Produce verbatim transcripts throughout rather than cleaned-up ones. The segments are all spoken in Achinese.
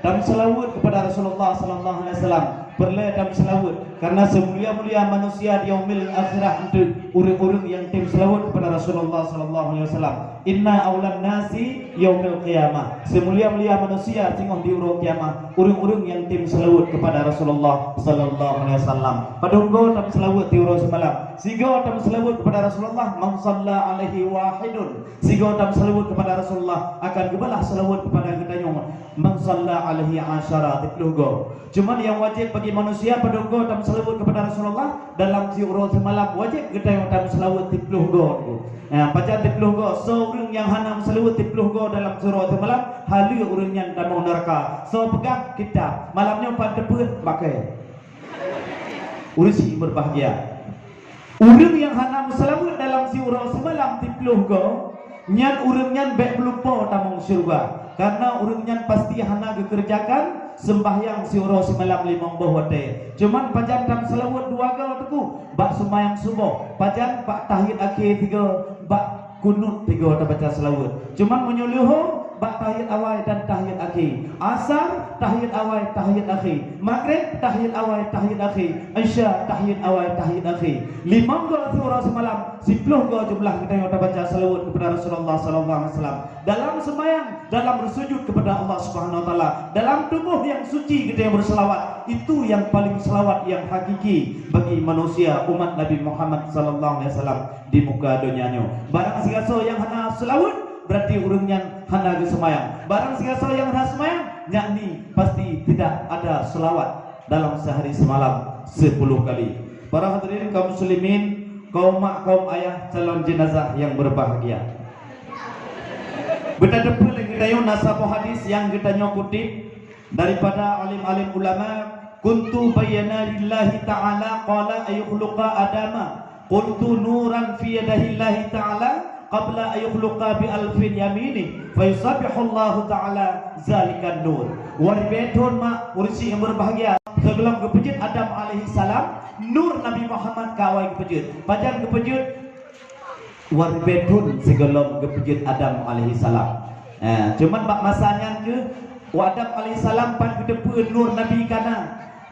Tameuseulaweuet keupada Rasulullah sallallahu alaihi wasallam. Peureulée tameuseulaweuet, karena seumulia-mulia manusia di yaumil akhirah eunteuk ureuëng-ureuëng nyang tem seulaweuet keupada Rasulullah sallallahu alaihi wasallam. Inna aulan nasi yaumil qiyamah. Seumulia-mulia manusia singoh di uroe kiamat, ureuëng-ureuëng nyang tem seulaweuet keupada Rasulullah sallallahu alaihi wasallam. Padum goe tameuseulaweuet di uroe seumalam? Sigoe tameuseulaweuet keupada Rasulullah, man shalla alaihi wahidun. Sigoe tameuseulaweuet keupada Rasulullah, akan geubalah seulaweuet keupada geutanyoe, man shalla alaihi asyara, siplôh goe. Cuman nyang wajéb bagi manusia padum goe tameuseulaweuet keupada Rasulullah dalam siuroe seumalam, wajéb geutanyoe tameuseulaweuet siplôh goe. Nah, pajan siplôh goe? Soe ureuëng nyang hana meuseulaweuet siplôh goe dalam siuroe seumalam, haleue ureuëng nyan tamong neuraka. Soe peugah? Kitab. Malam nyoe pat teupeu? Bak kayée. Ureuëng syiek berbahagia. Ureuëng nyang hana meuseulaweuet dalam siuroe seumalam siplôh goe, nyan ureuëng nyan bék meulupo tamong syeuruga, karena ureuëng nyan pasti hana geukeureujakan seumbahyang siuroe seumalam limong boh watée. Cuman pajan tameuseulaweuet dua goe teungku, bak seumayang suboh, pajan bak tahiyat akhé sigoe, bak kunut sigoe tabaca seulaweuet. Cuman meunyoe leuhô, bak tahiyat awai dan tahiyat akhé. Asar, tahiyat awai, tahiyat akhé. Magrib, tahiyat awai, tahiyat akhé. Isya, tahiyat awai, tahiyat akhé. Limong goe siuroe seumalam, siplôh goe jumlah geutanyoe tabaca seulaweuet keupada Rasulullah sallallahu alaihi wasallam. Dalam seumayang, dalam beusujud keupada Allah Subhanahu wa Taala, dalam tuboh nyang suci geutanyoe beuseulaweuet. Itu nyang paléng seulaweuet nyang hakiki bagi manusia umat Nabi Muhammad sallallahu alaihi wasallam di muka donya nyoe. Barang sigasoe nyang hana seulaweuet, berarti ureuëng nyan hana geuseumayang. Barang sigasoe nyang hana seumayang, yakni pasti tidak ada seulaweuet dalam sehari semalam sepuluh kali. Para hadirin kaum muslimin, kaum mak, kaum ayah, calon jenazah yang berbahagia. Beutateupeu lé geutanyoe na saboh hadis nyang geutanyoe kutip daripada alim-alim ulama, "Kuntu baina yadayillahi ta'ala qabla an yakhluqa Adama, qultu nuran fi yadayillahi ta'ala qabla an yakhluqa bi alfin yamini, fa yusabbihullahu ta'ala zalikan nur." Wahai bapak mak, ureuëng syiek nyang berbahagia, sigohlom geupeujeuet Adam alaihi salam, nur Nabi Muhammad ka awai geupeujeuet. Pajan geupeujeuet? Wahai bapak sigohlom geupeujeuet Adam alaihi salam. Eh, cuman bak masa nyan keuh, Adam alaihi salam pat geuteupeue nur Nabi ka na.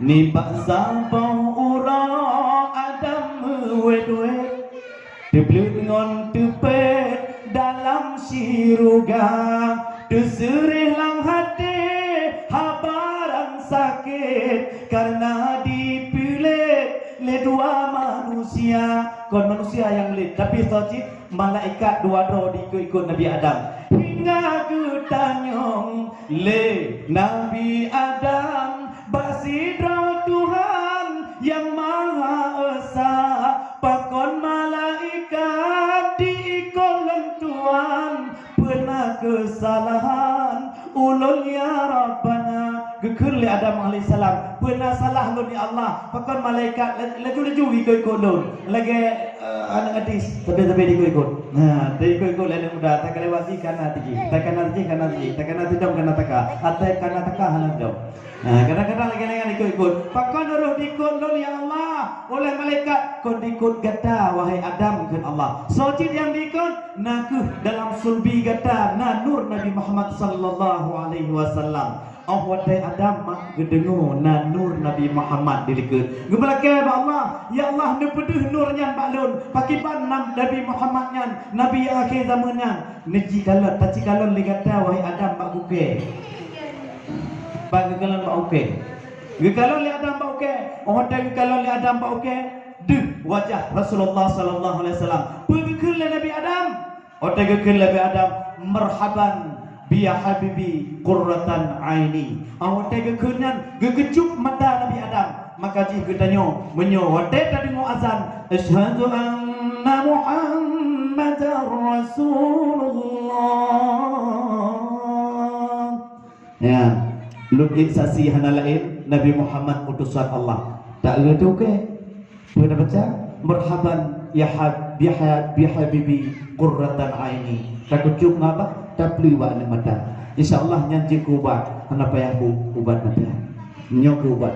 Nibak saboh uroe Adam meuwét-wét, teubleuet ngon teupet dalam syeuruga, teuseureh lam até haba nyang sakét, kareuna dipilék lé dua manusia. Kon manusia nyang lét, tapi soe cit? Malaikat dua droe diikot-ikot Nabi Adam. Hingga geutanyong lé Nabi Adam bak sidroe Tuhan Nyang Maha Esa, pakon malaikat diikot lôn Tuhan, peue na keusalahan ulôn ya Rabbana? Geukheun lé Adam alaihissalam, peue na salah lôn ya Allah? Pakon malaikat la-, laju-laju ikot-ikot lôn? Lagèe, eh, aneuk gadis, sabe-sabe diikot-ikot. Nah, diikot-ikot lé aneuk muda, takalewati kana tiji, takana tiji kana tiji, takana tujom kana taka, atai kana taka hana tujom. Nah, kadang-kadang lagèe nyan ikot-ikot. Pakon roh diikot lôn ya Allah? Oleh malaikat, kon diikot gata wahai Adam, kheun Allah. Soe cit nyang diikot? Na kheueh dalam sulbi gata na nur Nabi Muhammad sallallahu alaihi wasallam. Óh watèe Adam mak geudeungoe na nur Nabi Muhammad dilikot, geumeulakèe bak Allah, "Ya Allah, neupeudeuh nur nyan bak lôn, pakiban nam Nabi Muhammad nyan, Nabi akhé zaman nyan." Neujikalon, tajikalon lé gata wahai Adam bak ukèe. Bak geukalon bak ukèe. Geukalon lé Adam bak ukèe. Óh watèe geukalon lé Adam bak ukèe, deuh wajah Rasulullah sallallahu alaihi wasallam. Peue geukheun lé Nabi Adam? Watèe geukheun lé Nabi Adam, "Marhaban bi ya habibi qurratan aini." Óh watèe geukheun nyan, geukeucup mata Nabi Adam. Maka jih geutanyoe, meunyoe watèe tadeungoe azan, "Asyhadu anna Muhammadar Rasulullah." Ya, lôn jeuet saksi hana laén, Nabi Muhammad utosan Allah. Tak eu teuh keu? Peue na baca? "Marhaban ya hab-, bi ha-, bi habibi qurratan aini." Takeucup ngon babah, tapeuleueh bak aneuk mata. Insya Allah nyan jeuet keu ubat, hana payah bu ubat mata. Nyoe keu ubat.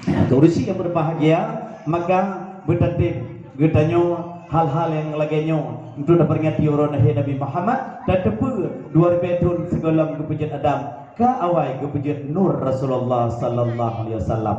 Keu ureueng nyang berbahagia, maka beutatem geutanyoe Hal-hal nyang lagée nyoe untuk taperingati uroe lahé Nabi Muhammad dan teupeu dua ribée thon sigohlom geupeujeuet Adam ka awai geupeujeuet Nur Rasulullah sallallahu alaihi wasallam.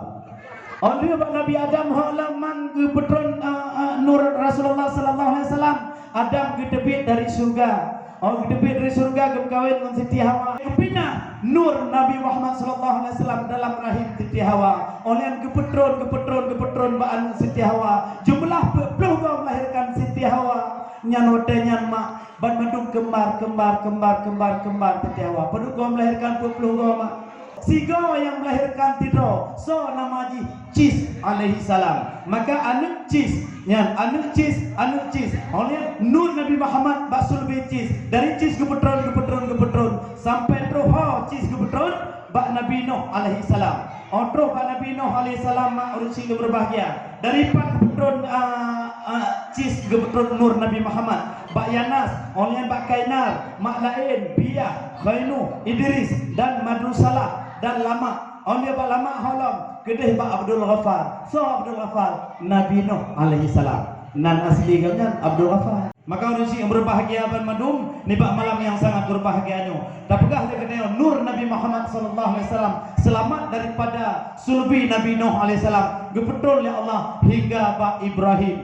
Óh lheueh bak Nabi Adam hok lam man geupeutron, eh, eh, Nur Rasulullah sallallahu alaihi wasallam, Adam geuteubiet dari syeuruga. Óh geuteubiet dari syeuruga geumeukawen ngon Siti Hawa. Geupinah Nur Nabi Muhammad sallallahu alaihi wasallam dalam rahim Siti Hawa. Óh lheueh nyan geupeutron, geupeutron, geupeutron bak aneuk Siti Hawa. Jumlah peuet ploh goe melahirkan Siti Hawa. Nyan watée nyan mak, banmandum keumbar, keumbar, keumbar, keumbar, keumbar Siti Hawa. Padub goe melahirkan peuet ploh goe mak. Sigoe nyang melahirkan sidroe, soe nama jih? Cis alaihi salam. Maka aneuk Cis, nyan aneuk Cis, aneuk Cis. Óh lheueh nyan Nur Nabi Muhammad bak sulbi Cis. Dari Cis geupeutron, geupeutron, geupeutron sampai troh ho Cis geupeutron bak Nabi Nuh alaihi salam. Óh troh bak Nabi Nuh alaihi salam mak ureuëng syik nyang berbahagia. Dari pat geupeutron, ah, ah, Cis geupeutron Nur Nabi Muhammad. Bak Yanas, óh lheueh nyan bak Kainar, mak laén, Biah, Khainu, Idris, dan Madrusalah, dan Lamak. Óh lheueh bak Lamak holom, keudeh bak Abdul Ghafar. Soe Abdul Ghafar? Nabi Nuh alaihi salam. Nan asli geuhnyan Abdul Ghafar. Maka ureuëng syik nyang berbahagia banmandum nibak malam nyang sangat berbahagia nyoe. Tapeugah lé geutanyoe Nur Nabi Muhammad sallallahu alaihi wasallam seulamat daripada sulbi Nabi Nuh alaihi salam geupeutron lé Allah hingga bak Ibrahim.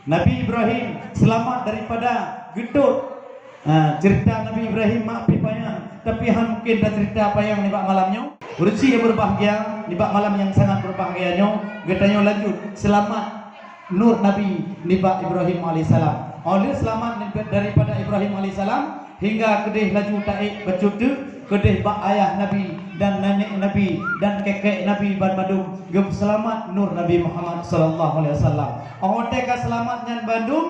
Nabi Ibrahim seulamat daripada geutôt. Ha, ceurita Nabi Ibrahim mak pih panyang, tapi hana mungken taceurita panyang nibak malam nyoe. Ureuëng syik nyang berbahagia, nibak malam nyang sangat berbahagia nyoe, geutanyoe lanjut seulamat Nur Nabi nibak Ibrahim alaihissalam. Óh lheueh seulamat nibak daripada Ibrahim alaihissalam, hingga keudeh laju taék bacut teuk, keudeh bak ayah Nabi dan nenek Nabi dan kèk-kèk Nabi banmandum geupeuseulamat Nur Nabi Muhammad sallallahu alaihi wasallam. Óh watèe ka seulamat nyan bandum,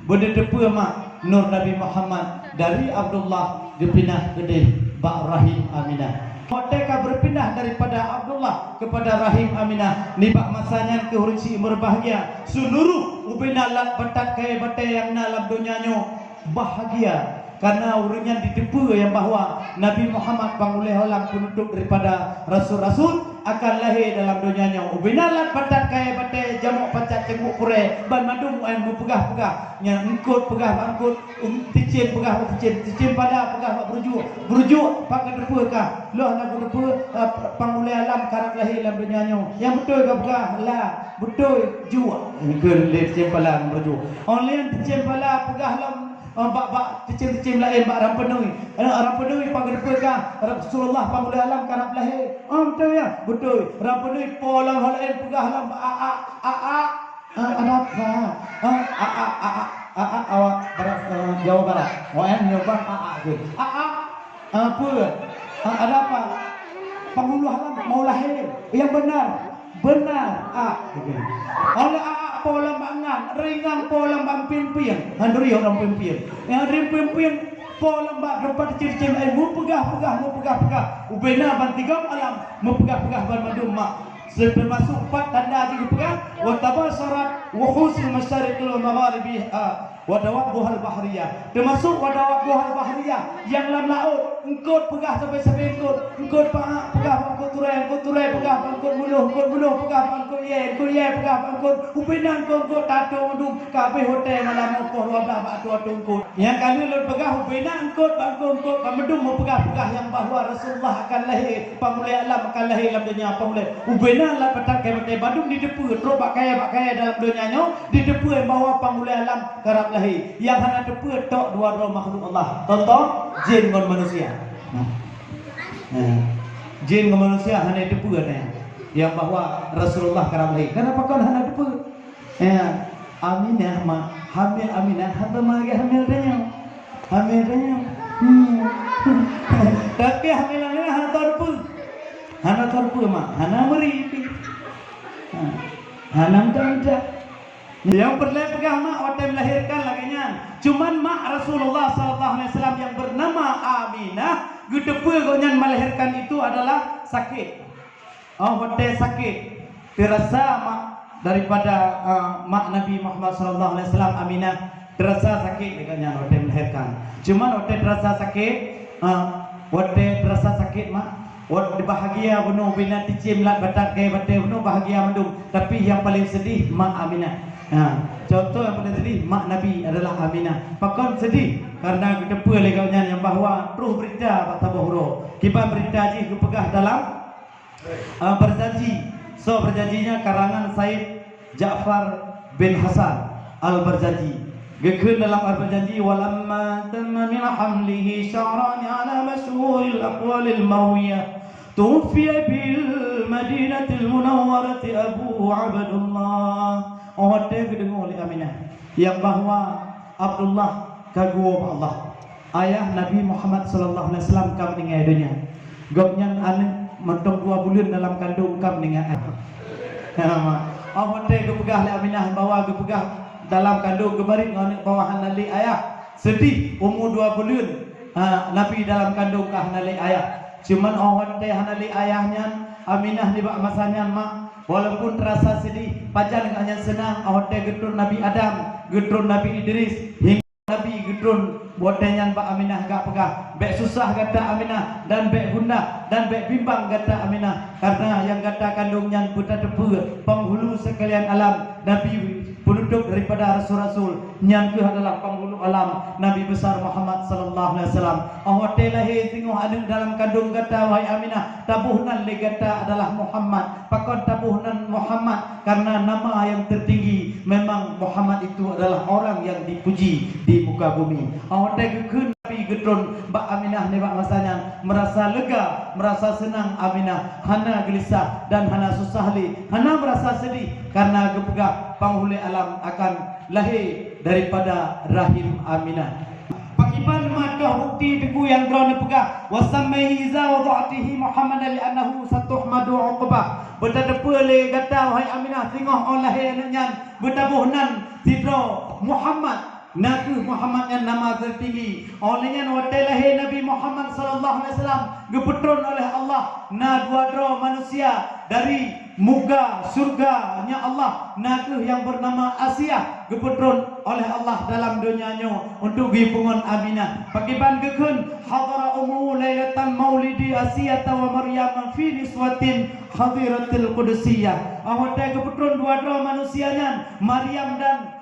beudeuh teupeue mak Nur Nabi Muhammad dari Abdullah geupinah keudeh bak rahim Aminah. Óh watèe ka beupinah daripada Abdullah keupada rahim Aminah, nibak masa nyan keuh ureuëng syik meubahagia, seuluruh ubena lat batat kayèe batèe nyang na lam donya nyoe bahagia, karena ureuëng nyan jiteupeue nyang bahwa Nabi Muhammad pangulèe alam peunutôp daripada rasul-rasul akan lahé dalam donya nyoe. Ubena lat batat kayèe batèe, jamok pacat ceumbuk purèe, banmandum nyan meupeugah-peugah. Nyan eungkôt peugah bak eungkôt, um, teucém peugah bak teucém, teucém pala peugah bak beurujuk, beurujuk pat ka teupeue kah, lôn hana kuteupeue, eh, pangulèe alam karab lahé lam donya nyoe. Nyang beutôi ka peugah, la, beutôi, juak. Eungkôt lé teucém pala beurujuk. Óh lheueh teucém pala peugah lam, eh, bak, bak teucém-teucém laén bak Rampeunui. Eh, Rampeunui pat ka teupeue kah, Rasulullah pangulèe alam karab lahé. Oh, beutôi ya? Beutôi. Rampeunui po lam hal laén peugah lam a, a, a, a. Ah, ada apa? Ah, a, a, a, a, a, a, awak barat, eh, Jawa Barat. Awak nyan nyoe ban a, a, tu. A, a, a, apa? Ah, ada apa? Pangulèe alam mau lahé. Yang benar. Benar. A, gitu. Oleh a, a, po lam bak ngan, ringang po lam bak pieng-pieng. Handuri orang pieng-pieng. Yang ring pieng-pieng, po lam bak teumpat cicém-cicém laén, meupeugah-peugah, meupeugah-peugah. Ubena ban tigom alam, meupeugah-peugah banmandum mak. Teumasok pat tanda jih geupeugah, "Wa tabasharat wuhushul masyariqi wal magharibi, ah, wa dawabuhal bahriyah." Teumasok wa dawabuhal bahriyah, nyang lam laôt, eungkôt peugah sabe-sabe eungkôt, eungkôt paak peugah bak eungkôt turèe, eungkôt turèe peugah bak eungkôt muloh, eungkôt muloh peugah bak eungkôt yèe, eungkôt yèe peugah bak eungkôt, ubena eungkôt-eungkôt tatong mandum, ka abéh watèe malam nyoe poh dua blaih bak ateueh-ateueh eungkôt. Nyang ka lheueh lôn peugah, ubena eungkôt bak eungkôt-eungkôt, banmandum meupeugah-peugah nyang bahwa Rasulullah akan lahé, pangulèe alam akan lahé lam donya, pangulèe. Ubena lam batat kayèe batèe bandum jiteupeue, trok bak kayèe, bak kayèe dalam donya nyoe, jiteupeue bahwa pangulèe alam karab lahé. Nyang hana teupeue tok dua droe makhluk Allah. Contoh, jin ngon manusia. Nah. Nah. Jin ngon manusia hana teupeue nyan. Nyang bahwa Rasulullah karab lahé. Kenapa kon hana teupeue? Ya, Aminah mak, hamil Aminah, hana lagèe hamil tanyoe. Hamil tanyoe. Hmm. Tapi hamil Aminah hana teupeue. Hana teupeue mak, hana meuri pih. Ha. Hana meudak-meudak. Nyang peureulèe peugah mak watèe melahirkan lagèe nyan. Cuman mak Rasulullah sallallahu alaihi wasallam yang bernama Aminah, geuteupeue gobnyan melahirkan itu adalah sakit. Oh, watèe sakét, teurasa mak daripada, ah, mak Nabi Muhammad sallallahu alaihi wasallam, Aminah, teurasa sakét lagèe nyan watèe melahirkan. Cuman watèe teurasa sakét, ah, watèe teurasa sakét mak, watèe bahagia bunoe, ubena teucém lat batat kayèe batèe bunoe bahagia mandum, tapi nyang paleng seudeh mak Aminah. Ha, contoh nyang paling sedih, mak Nabi adalah Aminah. Pakon sedih? Karena geuteupeue lé gobnyan nyang bahwa troh beurita bak saboh uroe. Kiban beurita jih geupeugah dalam, ah, Barzaji. Soe Barzaji nyan? Karangan Said Ja'far bin Hasan Al-Barzaji. Geukheun dalam Al-Barzaji, "Walamma tamma min hamlihi syahrani ala masyhuril aqwalil marwiyah, tuwuffiya bil Madinatil Munawwarati Abu Abdullah." Oh watèe geudeungoe lé Aminah nyang bahwa Abdullah ka geuwoe bak Allah. Ayah Nabi Muhammad sallallahu alaihi wasallam ka meuninggai donya. Gobnyan aneuk mantong dua buleuen dalam kandong ka meuninggai. Ha, ma. Oh watèe geupeugah lé Aminah bahwa geupeugah dalam kandong geumarit ngon aneuk bahwa hana lé ayah. Sedih, umu dua buleuen, ha, Nabi dalam kandong ka hana lé ayah. Cuman oh watèe hana lé ayah nyan, Aminah nibak masa nyan, mak, walaupun terasa sedih, pajan gobnyan seunang oh watèe geutron Nabi Adam, geutron Nabi Idris, hingga Nabi geutron, watèe nyan bak Aminah geupeugah, "Bèk susah gata Aminah, dan bèk gundah, dan bèk bimbang gata Aminah, karena nyang gata kandong nyan beutateupeue penghulu sekalian alam, Nabi penutup daripada rasul-rasul, nyan kheueh adalah penghulu alam, Nabi besar Muhammad sallallahu alaihi wasallam. Oh watèe lahé singoh aneuk dalam kandong gata, wahai Aminah, taboh nan lé gata adalah Muhammad." Pakon taboh nan Muhammad? Karena nama yang tertinggi memang Muhammad itu adalah orang yang dipuji di muka bumi. Oh watèe geukheun Nabi geutron bak Aminah nibak masa nyan, merasa lega, merasa seunang Aminah, hana geulisah dan hana susah lé, hana merasa sedih karena geupeugah penghulu alam akan lahé daripada rahim Aminah. Pakriban mat toh bukti teungku nyang droeneuh peugah, "Wa sammaihi iza wada'tihi Muhammadan li'annahu satuhmadu uqbah." Beutateupeue lé gata, wahai Aminah, singoh oh lahé aneuk nyan, beutaboh nan sidroe Muhammad, na kheueh Muhammad nyan nama tertinggi. Oh lheueh nyan watèe lahé Nabi Muhammad sallallahu alaihi wasallam, geupeutron oleh Allah na dua droe manusia dari muga syurga nya Allah, na kheueh nyang beunama Asiah, geupeutron oleh Allah dalam donya nyoe untuk geupeungon Aminah. Pakriban geukheun, "Hadara ummu lailatan maulidi Asiyata wa Maryam fi niswatin hadiratil qudsiyah." Ah, watèe geupeutron dua droe manusia nyan, Maryam dan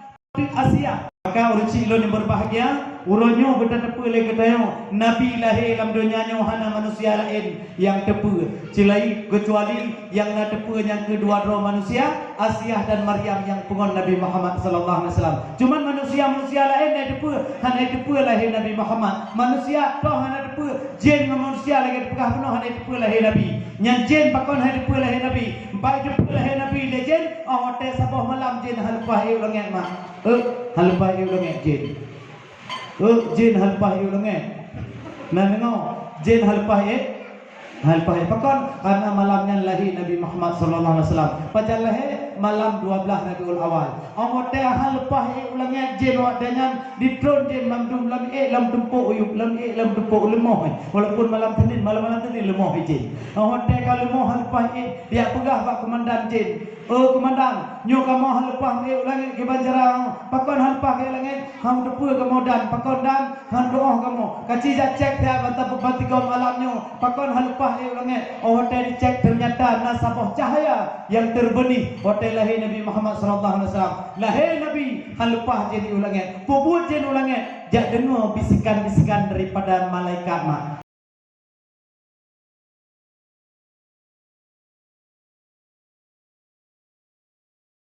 Asiah. Maka ureueng chik lôn nyang berbahagia, uroe nyoe beutateupeue lé geutanyoe, Nabi lahé lam donya nyoe hana manusia laén nyang teupeue, kecuali, kecuali nyang na teupeue nyang keudua droe manusia, Asiah dan Maryam nyang peungon Nabi Muhammad sallallahu alaihi wasallam. Cuman manusia-manusia laén na teupeue, hana teupeue lahé Nabi Muhammad. Manusia toh hana teupeue, jén ngon manusia lagèe teupeugah bunoe hana teupeue lahé Nabi. Nyan jén pakon hana teupeue lahé Nabi? Bak teupeue lahé Nabi lé jén, oh watèe saboh malam jén hana leupah ék u langèt, mak. Eh, hana leupah ék u langèt jén. Eh, jén hana leupah ék u langèt. Na deungö, jén hana leupah ék. Hana leupah ék. Pakon? Karena malam nyan lahé Nabi Muhammad sallallahu alaihi wasallam. Pajan lahé? Malam dua belas Rabiul Awal. Oh watèe hana leupah ék u langèt jén, watèe nyan ditron jén mandum lam ék, lam tumpôk u yup, lam ék, lam tumpôk u leumoh. Walaupun malam Senin, malam-malam Senin leumoh jén. Oh watèe ka leumoh hana leupah ék, jak peugah bak keumandan jén, "Oh keumandan, nyoe kamoe hana leupah ék u langèt kiban cara." "Pakon hana leupah ék u langèt?" "Hana teupeue kamoe dan, pakon dan hana teu'oh kamoe. Kaci jak cèk siat bak, bak tigom alam nyoe, pakon hana leupah ék u langèt." Oh watèe jicèk, ternyata na saboh cahya nyang teubeunih watèe lahé Nabi Muhammad sallallahu alaihi wasallam. Lahé Nabi hana leupah jén u langèt. Peue buet jén u langèt? Jak deungö bisikan-bisikan daripada malaikat, mak.